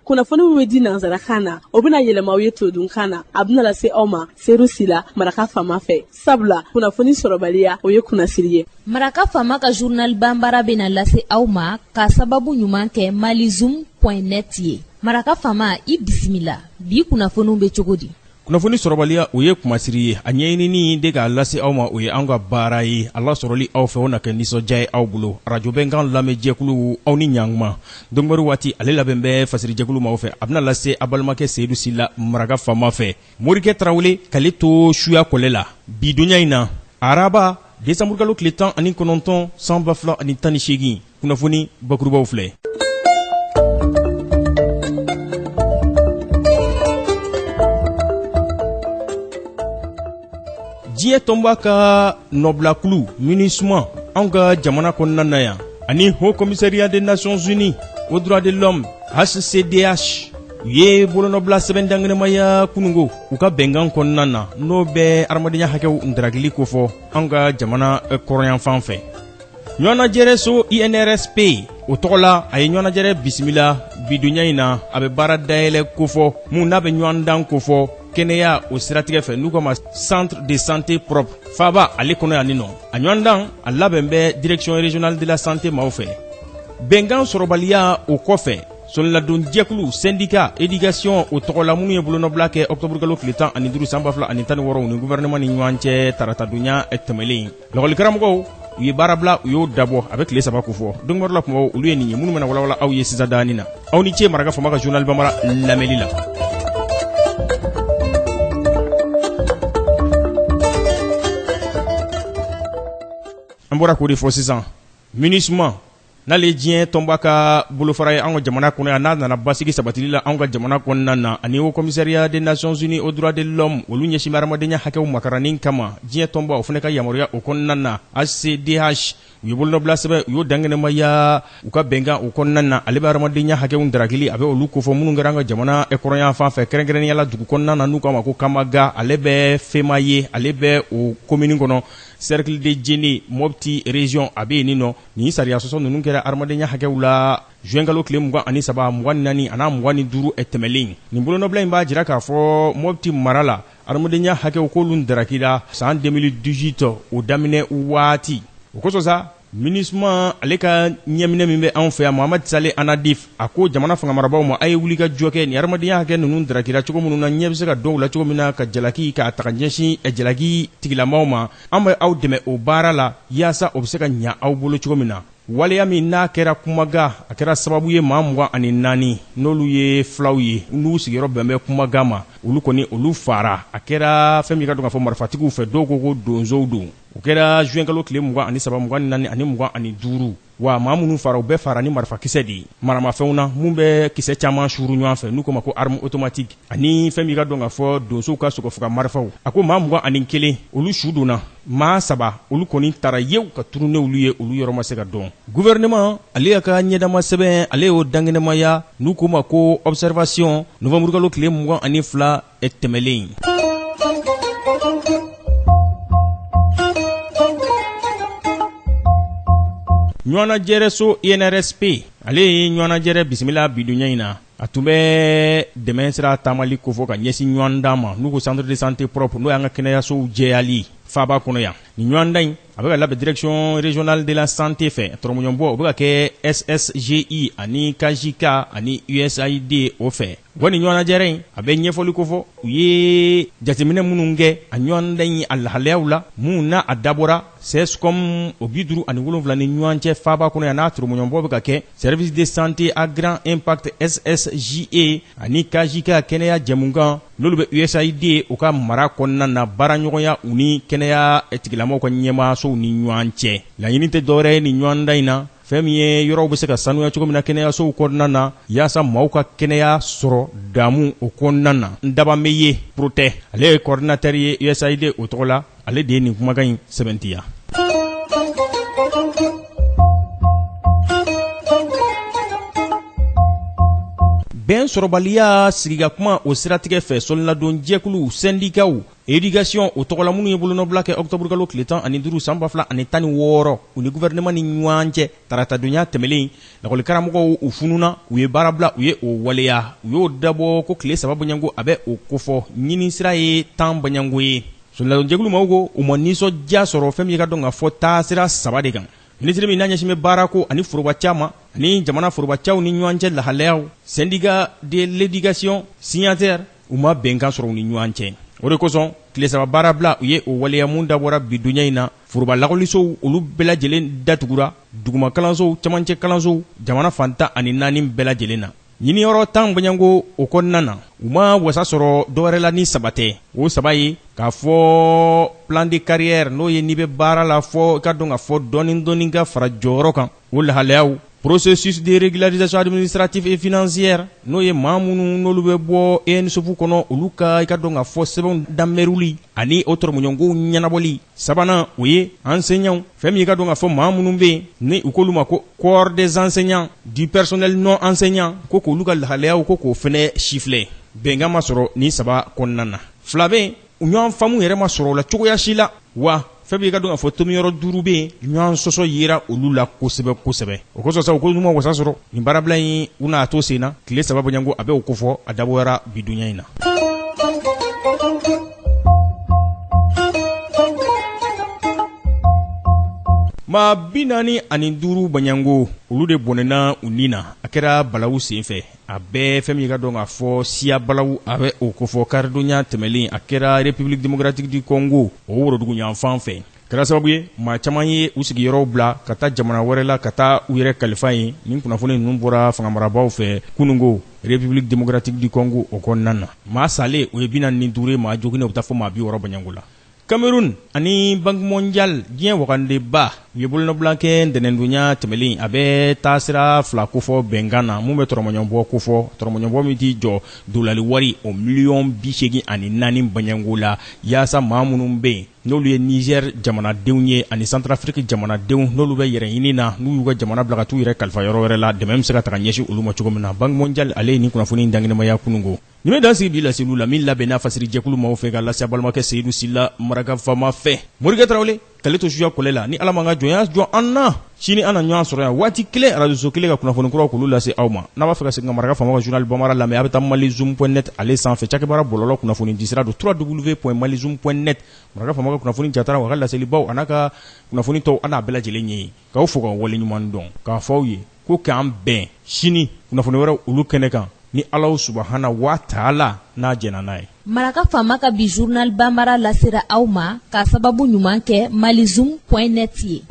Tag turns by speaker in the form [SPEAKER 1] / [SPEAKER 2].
[SPEAKER 1] Kunnafoni min bɛ di nansarakan na, o bɛna yɛlɛma aw ye todunkan na. A bɛna lase aw ma Seyidu Sila, Maraka Faama fɛ. Sabula kunnafoni sɔrɔbaliya, o ye kunnasiri ye.
[SPEAKER 2] Maraka Faama ka journal banbara bɛna lase aw ma ka sababu ɲuman kɛ malizoom point net ye. Maraka Faama, i bisimila. Bi kunnafoniw bɛ cogo di?
[SPEAKER 3] Kunnafoni sɔrɔbaliya, o ye kumasiri ye. A ɲɛɲinini de k'a lase aw ma, o ye an ka baara ye. A lasɔrɔli aw fɛ, o na kɛ nisɔndiya ye aw bolo. Arajo Bɛnkan lamɛnjɛkulu, aw ni ɲankuma. Donkibaru waati, ale labɛn bɛ fasirijɛkulu maaw fɛ. A bɛna lase a balimakɛ Seyidu Sila, Maraka Faama fɛ. Morikɛ Tarawele k'ale to suya kɔlɛ la bi donya in na, araba desanburukalo tile 19 san 2018. Kunnafoni bakurubaw filɛ. Diɲɛ tɔnba ka nɔbilakulu MINUSMA anw ka jamana kɔnɔna na yan, ani Haut Commissariat des Nations Unies aux droits de l'homme HCDH, u ye bolonɔbila sɛbɛn dankɛnɛmaya kunungo u ka bɛnkan kɔnɔna na, n'o bɛ adamadenya hakɛw ntarakili kofɔ anw ka jamana kɔrɔnyanfan fɛ. Ɲɔgɔnnajɛrɛso INRSP o tɔgɔ la, a ye ɲɔgɔnnajɛrɛ bisimila bidonya in na. A bɛ baara dayɛlɛ kofɔ mun n'a bɛ ɲɔgɔndan kofɔ kɛnɛya o siratigɛ fɛ, n'u k'a ma centre de santé propre faaba ale kɔnɔ yan nɔ. A ɲɔgɔndan a labɛn bɛ direction régionale de la santé maaw fɛ. Bɛnkan sɔrɔbaliya o kɔfɛ, sɔliladonjɛkulu syndicat éducation o tɔgɔ la, minnu ye bolonɔbila kɛ ɔkutɔburukalo tile 15 san 2016 ni gouvernement ni ɲɔgɔn cɛ taratadonya tɛmɛlen, lakɔlikaramɔgɔw u ye baarabila, u y'o dabɔ, a bɛ tile 3 kofɔ. Donkibaru la kumaw, olu ye nin ye minnu bɛna walawala aw ye sisan daani na. Aw ni ce Maraka Faama ka journal bambara lamɛnli la. An bɔra k'o de fɔ sisan, MINUSMA, n'ale ye diɲɛ tɔnba ka bolofara ye an ka jamana kɔnɔ yan, n'a nana basigi sabatili la an ka jamana kɔnɔna na, ani Haut Commissariat des Nations Unies aux droits de l'homme, olu ɲɛsin bɛ adamadenya hakɛw makaranni kama, diɲɛ tɔnba o fana ka yamaruya o kɔnɔna na, HCDH, u ye bolonɔbila sɛbɛn, u y'o dankɛnɛmaya u ka bɛnkan o kɔnɔna na. Ale bɛ adamadenya hakɛw darakili, a bɛ olu kofɔ minnu kɛra an ka jamana kɔrɔnyan fan fɛ, kɛrɛnkɛrɛnnenya la dugu kɔnɔna na, n'u k'a ma ko Kamaga. Ale bɛ Fema ye, ale bɛ o commune kɔnɔ, cercle de Djenné, Mopti région, a bɛ yen nin nɔ. Nin sariya sɔsɔ ninnu kɛra adamadenya hakɛw la juin kalo tile 23, 24 an'a 25 tɛmɛlen. Nin bolonɔbila in b'a jira k'a fɔ Mopti mara la, adamadenya hakɛw k'olu darakira san 2018 o daminɛ waati. O kosɔn sa, MINUSMA ale ka ɲɛminɛ min bɛ anw fɛ yan, Mohamed Saleh Annadif, a ko jamana fanga marabaaw ma, a ye wuli ka jɔ kɛ nin adamadenya hakɛ ninnu darakira cogo minnu na, ɲɛ bɛ se ka dɔw la cogo min na, ka jalaki k'a ta ka ɲɛsin jalaki tigilamaw ma. An bɛ aw dɛmɛ o baara la yaasa o bɛ se ka ɲa aw bolo cogo min na. Waleya min n'a kɛra Kumaga, a kɛra sababu ye maa 24, n'olu ye fulaw ye, n'u sigiyɔrɔ bɛn bɛ Kumaga ma, olu kɔni olu fara. A kɛra fɛn min ka dɔn k'a fɔ marifatigiw fɛ, dɔw ko ko donsow don. O kɛra juin kalo tile 23, 24 ani 25. Wa maa minnu fara, u bɛɛ fara ni marifakisɛ de ye, maramafɛnw na mun bɛ kisɛ caman suuru ɲɔgɔn fɛ, n'u k'o ma ko arme automatique, ani fɛn min ka dɔn k'a fɔ donsow ka sogofaga marifaw. A ko maa 21, olu su donna, maa 3, olu kɔni taara yew ka tunu n'olu ye, olu yɔrɔ ma se ka dɔn. Gouvernement ale y'a ka ɲɛdama sɛbɛn, ale y'o dankɛnɛmaya, n'u k'o ma ko observation, novembre kalo tile 22 tɛmɛlen. Ɲɔgɔnnajɛrɛso INRSP, ale ye ɲɔgɔnnajɛrɛ bisimila bidunya in na. A tun bɛ dɛmɛ sira taamali kofɔ ka ɲɛsin ɲɔgɔndan ma, n'u ko centre de santé propre, n'o y'an ka kɛnɛyasow jɛyali faaba kɔnɔ yan. Nin ɲɔgɔndan in, a bɛ ka labɛn direction régionale de la santé fɛ. Tɔrɔmɔɲɔbɔ o bɛ ka kɛ SSGI ani KJK ani USAID o fɛ. Wa nin ɲɔgɔnnajɛrɛ in, a bɛ ɲɛfɔli kofɔ u ye jateminɛ minnu kɛ a ɲɔgɔndan in a lahalayaw la, mun n'a a dabɔra CSCOM o 57 ni ɲɔgɔn cɛ faaba kɔnɔ yan, n'a tɔrɔmɔɲɔbɔ bɛ ka kɛ service de santé à grand impact SSGE ani KJK kɛnɛya jɛmukan, n'olu bɛ USAID u ka mara kɔnɔna na, baaraɲɔgɔnya u ni kɛnɛya tigilamɔgɔw ka ɲɛmaasow ni ɲɔgɔn cɛ. Laɲini tɛ dɔwɛrɛ ye nin ɲɔgɔndan in na, fɛn min ye yɔrɔw bɛ se ka sanuya cogo min na kɛnɛyasow kɔnɔna na, yaasa maaw ka kɛnɛya sɔrɔ damu o kɔnɔna na. N dabame ye Protɛ, ale ye coordinateur ye USAID o tɔgɔ la, ale de ye nin kumakan in sɛbɛntiya. Bɛn sɔrɔbaliya sigika kuma o siratigɛ fɛ, sɔliladon jɛkulu sɛndikaw éducation o tɔgɔla minnu ye bolonɔbila kɛ ɔkutɔburukalo tile 15 san 2016 u ni gouvernement ni ɲɔgɔn cɛ taratadonya tɛmɛlen, lakɔlikaramɔgɔw u fununa, u ye baarabila, u ye o waleya, u y'o dabɔ ko tile 3 bɔɲɔgɔnko a bɛ o kofɔ. Ɲini sira ye 10 bɔɲɔgɔnko ye. Sɔliladonjɛkulu maaw ko u ma nisɔndiya sɔrɔ fɛn min ye ka dɔn ka fɔ taasira 3 de kan. Minisiri min n'a ɲɛsin bɛ baarako ani forobaca ma ani jamana forobacaw ni ɲɔgɔn cɛ lahalayaw, syndicat de l'éducation signataire, u ma bɛnkan sɔrɔ u ni ɲɔgɔn cɛ. O de kosɔn tile 3 baarabila u ye o waleya mun dabɔra bidonya in na. Foroba lakɔlisow olu bɛɛ lajɛlen datugura, duguma kalansow, camancɛ kalansow, jamana fan 14 bɛɛ lajɛlen na. Ɲiniyɔrɔ 10 bɔɲɔgɔnko o kɔnɔna na, u ma wasa sɔrɔ dɔwɛrɛ la ni 3 tɛ. O 3 ye k'a fɔ plan de carrière, n'o ye n'i bɛ baara la fɔ i ka dɔn ka fɔ dɔɔni dɔɔni ka fara jɔyɔrɔ kan, o lahalayaw. Processus de régularisation administrative et financière, n'o ye maa minnu n'olu bɛ bɔ ENSOF kɔnɔ, olu ka i ka dɔn ka fɔ sɛbɛnw danmɛruli ani o tɔrɔmɔɲɔgɔnkow ɲɛnabɔli. Sabanan, o ye enseignants, fɛn min i ka dɔn ka fɔ maa minnu bɛ yen ni u k'olu ma ko corps des enseignants, du personnel non enseignant, ko k'olu ka lahalayaw ko k'o fɛnɛ sifilɛ. Bɛnkan ma sɔrɔ nin 3 kɔnɔna na. 2 bɛ yen, u ɲɔgɔn faamu yɛrɛ ma sɔrɔ o la cogoya si la. Wa fɛn min i ka dɔn ka fɔ tomiyɔrɔ 5 bɛ yen, ɲɔgɔn sɔsɔ yera olu la kosɛbɛ kosɛbɛ. O kosɔn sa, u ko n'u ma wasa sɔrɔ nin baarabila in, u n'a to sen na tile 3 bɔɲɔgɔnko a bɛ o kofɔ, a dabɔra bidonya in na. Maa 45 bɔɲɔgɔnko olu de bɔnɛna u ni na, a kɛra balawu senfɛ. A bɛɛ fɛn min ka dɔn k'a fɔ siya balawu a bɛ o kofɔ karidonya tɛmɛlen, a kɛra République démocratique du Congo o worodugu yanfan fɛ. Kɛra sababu ye maa caman ye u sigiyɔrɔw bila ka taa jamana wɛrɛ la ka taa u yɛrɛ kalifa yen. Nin kunnafoni ninnu bɔra fangamarabaw fɛ kununko République démocratique du Congo o kɔnɔna na. Maa salen o ye 45 ye, maa joginnen o bɛ taa fɔ maa 60 bɔɲɔgɔnko la. Cameroun ani Banque mondiale, diɲɛ wagandeba, u ye bolonɔbila kɛ ntɛnɛndonya tɛmɛlen, a bɛ taasira 2 kofɔ bɛnkan na mun bɛ tɔrɔmɔɲɔbɔ kofɔ, tɔrɔmɔɲɔbɔ min t'i jɔ dolari wari o miliyɔn 84 bɔɲɔgɔnko la, yaasa maa minnu bɛ yen n'olu ye Niger jamanadenw ye ani Centrafrique jamanadenw, n'olu bɛ yɛrɛ ɲini na, n'u y'u ka jamana bila ka t'u yɛrɛ kalifa yɔrɔ wɛrɛ la, dɛmɛ bɛ se ka taga ɲɛsin olu ma cogo min na. Banque mondiale ale ye nin kunnafoni in dankɛnɛmaya kununko. Nin bɛ dan sigi bi laseliw la min labɛnna fasiri jɛkulu maaw fɛ ka lase balimakɛ Seyidu Sila Maraka Faama fɛ. Morikɛ Tarawele k'ale to suya kɔlɛ la, ni Ala m'an ka jɔnya jɔ an na, sini an na ɲɔgɔn sɔrɔ yan waati kelen, arajoso kelen ka kunnafoni kuraw k'olu lase aw ma. N'a b'a fɛ ka segin ka Maraka Faama ka journal bambara lamɛn, a bɛ taa malizoom point net ale sanfɛ, cakɛbaara bɔlɔlɔ kunnafoni disira don www point malizoom point net. Maraka Faama ka kunnafoni jatara a ka laselibaw an'a ka kunnafoni tɔw, an n'a bɛɛ lajɛlen ye. K'aw fo k'aw waleɲuman dɔn, k'a fɔ aw ye ko k'an bɛn sini kunnafoni wɛrɛw olu kɛnɛ kan, ni Alahu subahana wa taala n'a jɛnna n'a ye.
[SPEAKER 2] Maraka Faama ka bi journal bambara lasera aw ma k'a sababu ɲuman kɛ malizoom point net ye.